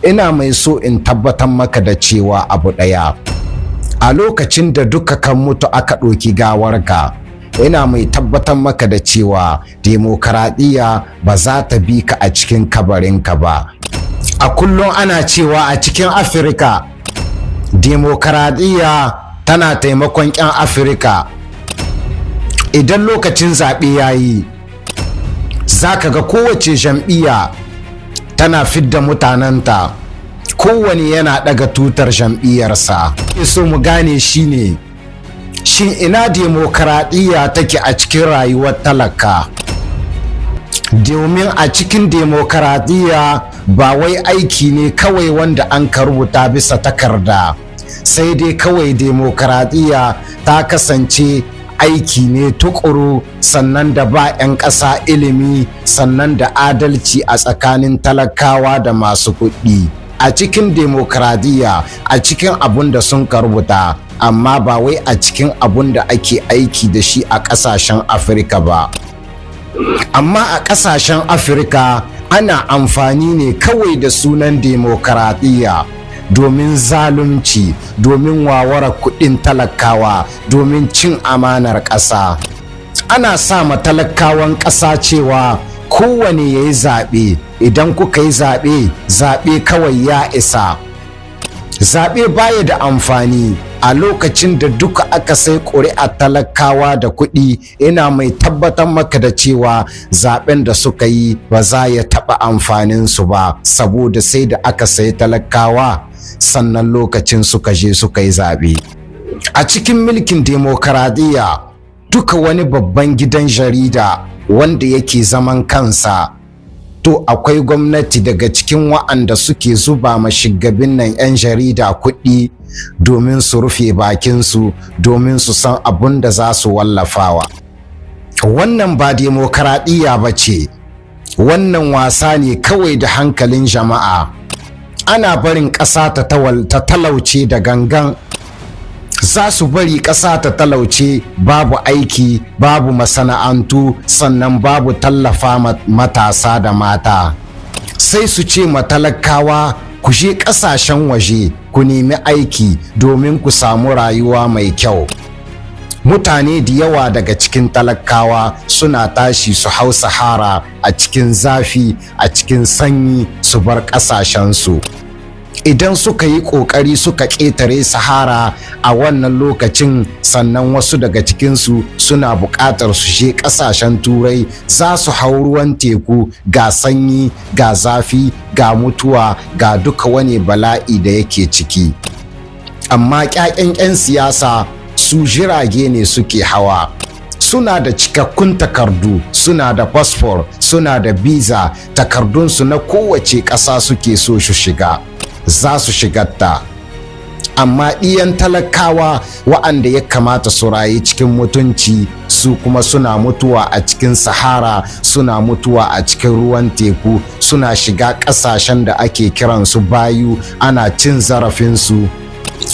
Ina mai so in tabbatar maka da cewa abu ɗaya: a lokacin da duka kan mutu aka ɗauki gawarka, ina mai tabbatar maka da cewa demokaradiyya ba za ta bi ka a cikin kabarinka ba. A kullum ana cewa a cikin Afirka demokaradiyya tana taimakon 'yan Afirka. Idan lokacin zaɓe ya yi, za ka ga kowace jam'iyya tana fidda mutanenta, kowane yana ɗaga tutar jam'iyyarsa. So mu gane shine, shin ina demokaradiyya take a cikin rayuwar talaka? Domin a cikin demokaradiyya ba wai aiki ne kawai wanda an ka rubuta bisa takarda, sai dai kawai demokaradiyya ta kasance aiki ne tukuru, sannan da ba 'yan ƙasa ilimi, sannan da adalci a tsakanin talakawa da masu kuɗi a cikin demokaradiyya, a cikin abun da sun rubuta, amma ba wai a cikin abun da ake aiki da shi a ƙasashen Afirka ba. Amma a ƙasashen Afirka ana amfani ne kawai da sunan demokaradiyya domin zalunci, domin wawara kuɗin talakawa, domin cin amanar ƙasa. Ana sa ma talakawan ƙasa cewa kowane ya yi zaɓe. Idan kuka yi zaɓe, zaɓe kawai ya isa. Zaɓe baya da amfani a lokacin da duka aka sai ƙuri'a talakawa da kuɗi. Ina mai tabbatar maka da cewa zaɓen da suka yi ba za ya taɓa amfaninsu ba, saboda sai da aka sayi talakawa sannan lokacin suka je suka yi zaɓe. A cikin mulkin demokaradiyya, duka wani babban gidan jarida wanda yake zaman kansa, to akwai gwamnati daga cikin wa'anda suke zuba ma shugabin nan 'yan jarida kuɗi domin su rufe bakinsu, domin su san abun da za su wallafawa. Wannan ba demokaradiyya ba ce, wannan wasa ne kawai da hankalin jama'a. Ana barin ƙasa ta talauce da gangan. Za su bari ƙasa ta talauce, babu aiki, babu masana'antu, sannan babu tallafa matasa da mata. Sai su ce matalakawa, ku je ƙasashen waje ku nemi aiki domin ku samu rayuwa mai kyau. Mutane da yawa daga cikin talakawa suna tashi su hau Sahara a cikin zafi, a cikin sanyi, su bar ƙasashensu. Idan suka yi ƙoƙari suka ƙetare Sahara a wannan lokacin, sannan wasu daga cikinsu suna buƙatar su je ƙasashen Turai, za su hau ruwan teku, ga sanyi, ga zafi, ga mutuwa, ga duka wani bala'i da yake ciki. Amma ƙyaƙen 'yan siyasa su jirage ne suke hawa, suna da cikakkun takardu, suna da fasfor, suna da biza, takardunsu na kowace ƙasa suke so su shiga, za su shigarta. Amma ɗiyan talakawa wa'anda ya kamata su rayu cikin mutunci, su kuma suna mutuwa a cikin Sahara, suna mutuwa a cikin ruwan teku, suna shiga ƙasashen da ake kiransu bayu, ana cin zarafinsu.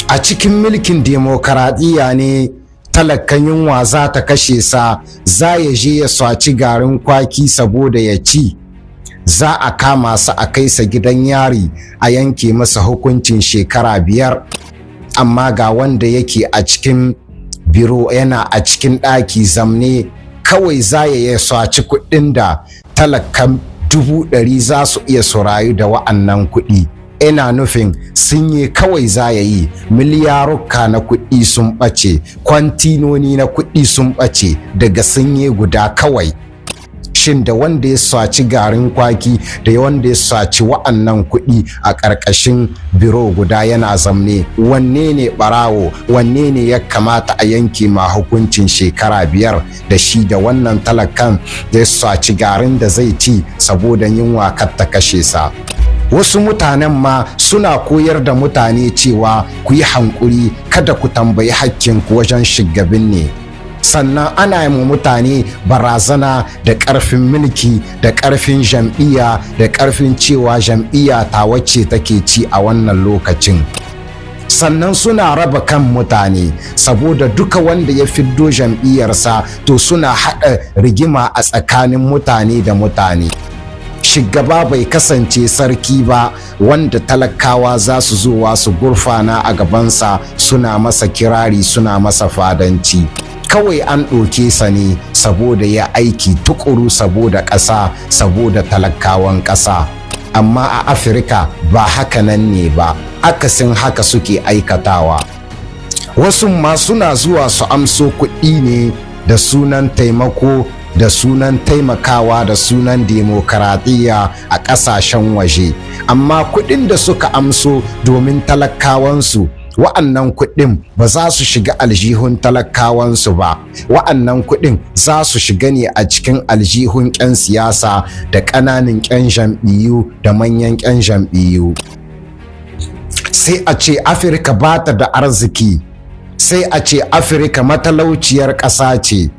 A cikin mulkin demokaradiyya ne talakan yunwa za ta kashe sa, za ya je ya saci garin kwaki saboda ya ci, za a kama sa a kai sa gidan yari, a yanke masa hukuncin shekara 5. Amma ga wanda yake a cikin biro, yana a cikin ɗaki zamne kawai, za ya saci kuɗin da talakan 100,000 za su iya su rayu da wa'annan kuɗi. Ina nufin sun yi kawai za ya yi miliyaruka na kuɗi sun ɓace, kwantinoni na kuɗi sun ɓace daga sun yi guda kawai. Shin da wanda ya saci garin kwaki da wanda ya saci wa'annan kuɗi a ƙarƙashin biro guda yana zamne, wanne ne ɓarawo? Wanne ne ya kamata a yanke ma hukuncin shekara 5, da shi da wannan talakan da ya saci garin da zai ci saboda yunwa kar ta kashe sa? Wasu mutanen ma suna koyar da mutane cewa ku yi hankuri, kada ku tambayi hakkinku wajen shugabin ne. Sannan ana yi mutane barazana da ƙarfin mulki, da ƙarfin jam'iyya, da ƙarfin cewa jam'iyya ta wacce take ci a wannan lokacin. Sannan suna raba kan mutane, saboda duka wanda ya fiddo jam'iyyarsa, to suna haɗa rigima a tsakanin mutane da mutane. Shin Shugaba bai kasance sarki ba wanda talakawa za su zowa su gurfana a gabansa suna masa kirari, suna masa fadanci. Kawai an ɗauke sa ne saboda ya aiki tukuru saboda ƙasa, saboda talakawan ƙasa. Amma a Afirka ba haka nan ne ba, akasin haka suke aikatawa. Wasu ma suna zuwa su amso kuɗi ne da sunan taimako, da sunan taimakawa, da sunan demokaradiyya a ƙasashen waje, amma kuɗin da suka amso domin talakawansu, wa'annan kuɗin ba za su shiga aljihun talakawansu ba. Wa'annan kuɗin za su shiga ne a cikin aljihun 'yan siyasa da ƙananan 'yan jam'iyyu da manyan 'yan jam'iyyu. Sai a ce Afirka ba ta da arziki, sai a ce Afirka matalauciyar ƙasa ce.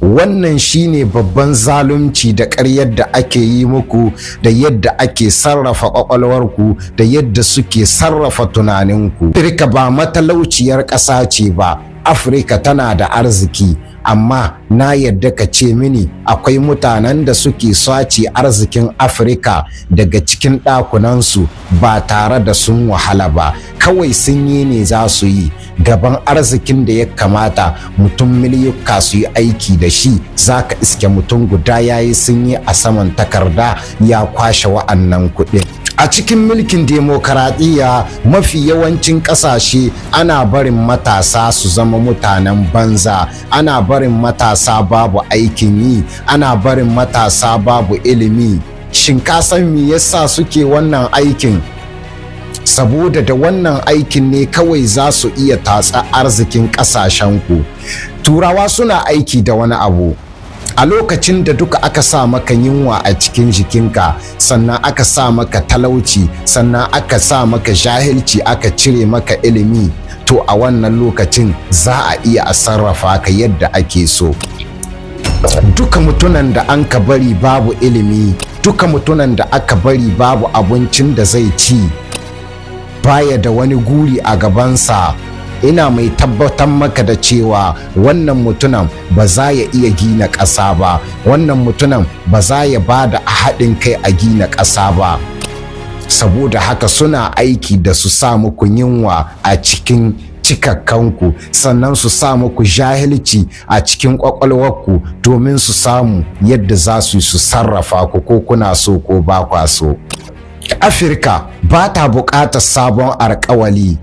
Wannan shine babban zalunci da ƙaryar da ake yi muku, da yadda ake sarrafa ƙwaƙwalwarku, da yadda suke sarrafa tunaninku. Afirka ba matalauciyar ƙasa ce ba, Afirka tana da arziki. Amma na yadda ka ce mini akwai mutanen da suke sace arzikin Afirka daga cikin ɗakunansu ba tare da sun wahala ba. Kawai sun yi ne za su yi gaban arzikin da ya kamata mutum miliyuka su yi aiki da shi, za ka iske mutum guda ya yi sun yi a saman takarda ya kwashe wa'annan kuɗin. A cikin mulkin demokaradiyya, mafi yawancin ƙasashe ana barin matasa su zama mutanen banza, ana barin matasa babu aikin yi, ana barin matasa babu ilimi. Shin ka san me yasa suke wannan aikin? Saboda da wannan aikin ne kawai za su iya tatsa arzikin ƙasashenku. Turawa suna aiki da wani abu: a lokacin da duka aka sa maka yunwa a cikin jikinka, sannan aka sa maka talauci, sannan aka sa maka jahilci, aka cire maka ilimi, to a wannan lokacin za a iya a sarrafa ka yadda ake so. Duka mutunan da an ka bari babu ilimi, duka mutunan da aka bari babu abincin da zai ci, baya da wani guri a gabansa. Ina mai tabbatar maka da cewa wannan mutumin ba za ya iya gina ƙasa ba, wannan mutumin ba za ya ba da haɗin kai a gina ƙasa ba. Saboda haka suna aiki da su sa muku yunwa a cikin cikakkanku, sannan su sa muku jahilci a cikin ƙwaƙwalwarku, domin su samu yadda za su su sarrafa ku, ko kuna so ko ba kwa so. Afirka ba ta buƙatar sabon alƙawali,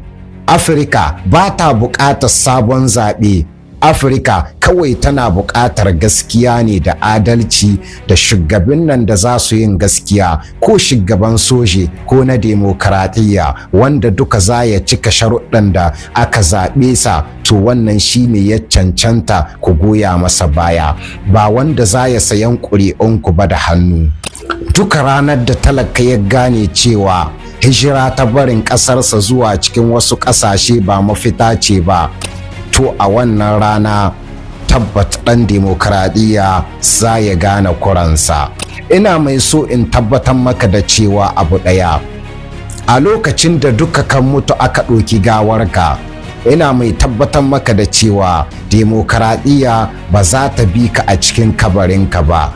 Afirka ba ta buƙatar sabon zaɓe. Afirka kawai tana buƙatar gaskiya ne da adalci, da shugabin nan da za su yin gaskiya, ko shugaban soje ko na demokaratiyya, wanda duka za ya cika sharuɗan da aka zaɓe sa, to wannan shine ya cancanta ku goya masa baya, ba wanda za ya sayan ƙuri'unku ba da hannu. Duka ranar da talaka ya gane cewa hijira ta barin ƙasarsa zuwa cikin wasu ƙasashe ba mafita ce ba, to a wannan rana tabbat ɗan demokaradiyya za ya gane kuransa. Ina mai so in tabbatar maka da cewa abu ɗaya: a lokacin da duka kan mutu aka ɗauki gawarka, ina mai tabbatar maka da cewa demokaradiyya ba za ta bi ka a cikin kabarinka ba,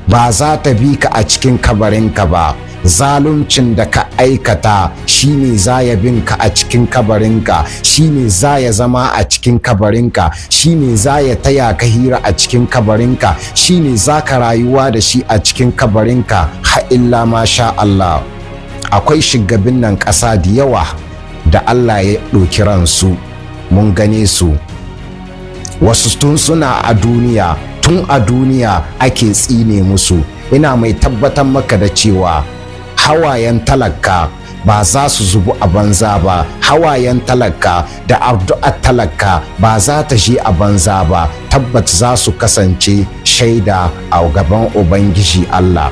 ba za ta bi ka a cikin kabarinka ba. Zaluncin da ka aikata shine za ya bin ka a cikin kabarinka, shine za ya zama a cikin kabarinka, shine za ya taya ka hira a cikin kabarinka, shine za ka rayuwa da shi a cikin kabarinka ha illa ma sha Allah. Akwai shugabin nan ƙasa da yawa da Allah ya ɗauki ransu, mun gane su. Wasu tun suna a duniya, tun a duniya ake tsine musu. Ina mai tabbatar maka da cewa hawayen talaka ba za su zubu a banza ba, hawayen talaka da addu'ar talaka ba za ta je a banza ba. Tabbat za su kasance shaida a gaban Ubangiji Allah.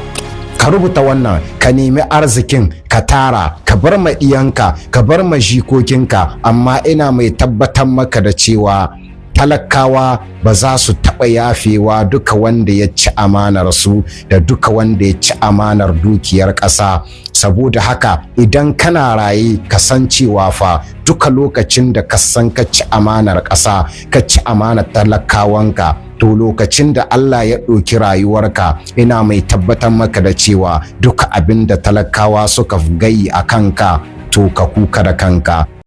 Ka rubuta wannan, ka nemi arzikin ka tara, ka bar ma ɗiyanka, ka bar ma jikokinka. Amma ina mai tabbatar maka da cewa talakawa ba za su taɓa yafewa duka wanda ya ci amanar su da duka wanda ya ci amanar dukiyar ƙasa. Saboda haka idan kana raye, ka san cewa fa duka Duka lokacin da ka san ka ci amanar ƙasa, ka ci amanar talakawanka, to lokacin da Allah ya ɗauki rayuwarka, ina mai tabbatar maka da cewa duka abin da talakawa suka gayi a kanka, to ka kuka da kanka.